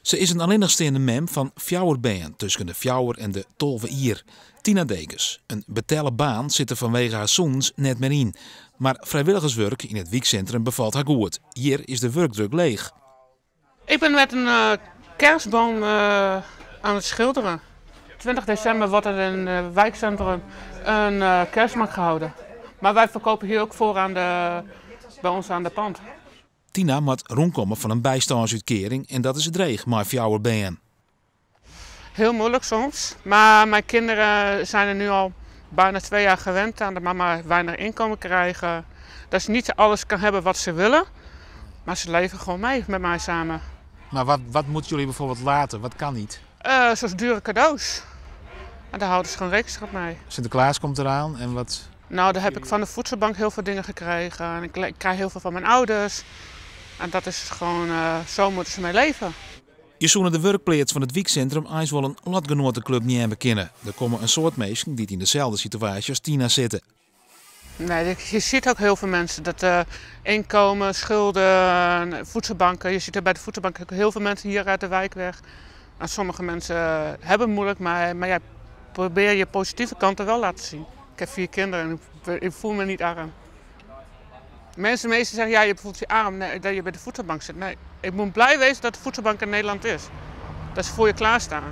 Se is in allinnichsteande mem fan fjouwer bern tusken de 4 en de 12 jier. Tina Dekens. In betelle baan sit der fanwege har sûnens net mear yn. Mar frijwilligerswurk yn it wyksintrum befalt har goed. Hjir is de wurkdruk leech. Ik ben met een kerstboom aan het schilderen. 20 december wordt er in het wijkcentrum een kerstmarkt gehouden. Maar wij verkopen hier ook voor bij ons aan de pand. Tina moat rûnkomme fan in bystânsútkearing en dat is dreech mei fjouwer bern. Heel moeilijk soms, maar mijn kinderen zijn er nu al bijna 2 jaar gewend aan dat mama weinig inkomen krijgen. Dat ze niet alles kan hebben wat ze willen, maar ze leven gewoon mee met mij samen. Maar wat moeten jullie bijvoorbeeld laten? Wat kan niet? Zoals dure cadeaus. En daar houden ze gewoon rekening mee. Sinterklaas komt eraan en wat? Daar heb ik van de voedselbank heel veel dingen gekregen. En ik krijg heel veel van mijn ouders. En dat is gewoon, zo moeten ze mee leven. Je soene de wurkpleats fan it wyksintrum eins wol in lotgenoateklub neame kinne. Der komme in soad minsken dy't yn deselde situaasje as Tina sitte. Nee, je ziet ook heel veel mensen dat inkomen, schulden, voedselbanken. Je ziet er bij de voedselbank ook heel veel mensen hier uit de wijk weg. En sommige mensen hebben het moeilijk, maar probeer je positieve kanten wel laten zien. Ik heb 4 kinderen en ik voel me niet arm. Mensen meestal zeggen, ja, je voelt je arm, nee, dat je bij de voedselbank zit. Nee, ik moet blij wezen dat de voedselbank in Nederland is. Dat ze voor je klaarstaan.